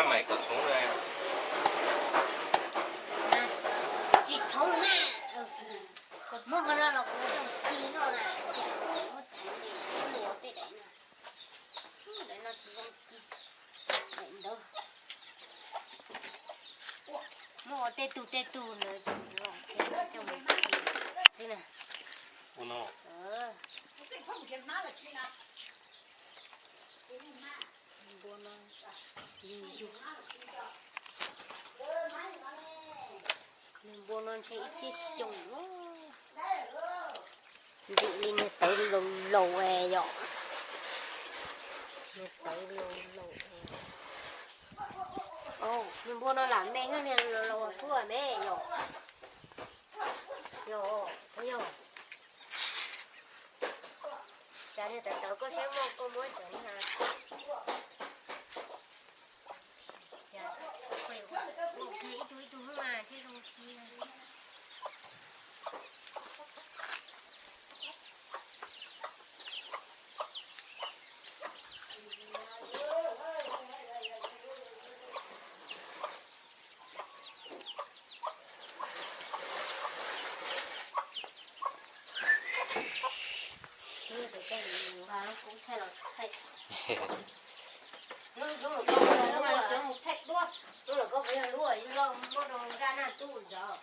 Maiv kom txhoov na. Tsis txhoov na. Koj muab qhov no los kuv coj mus ci noj na, cas muab txhoov li, muab ua tej daim no. Daim no tsis zoo ci. Daim ntawd muab ua tej tug tej tug ntawd los coj mus ci xwb na. Ua no. Npua no, npua no ntshe ib txhiab xyoo. Ntxim li niag tawv laus laus es yom. Niag tawv laus laus es. Niag npua no lam me thiab niag laus laus suab me yom. Yog, yog. Cas niag tawv tawv koj siab muaj koj muab cov niag ib tug ib tug mas thiaj zoo ci. Lub lawm koj puas yog luaj, lub lawm koj puas yog luaj, yog luaj muab rau zaj naj tub ntawd.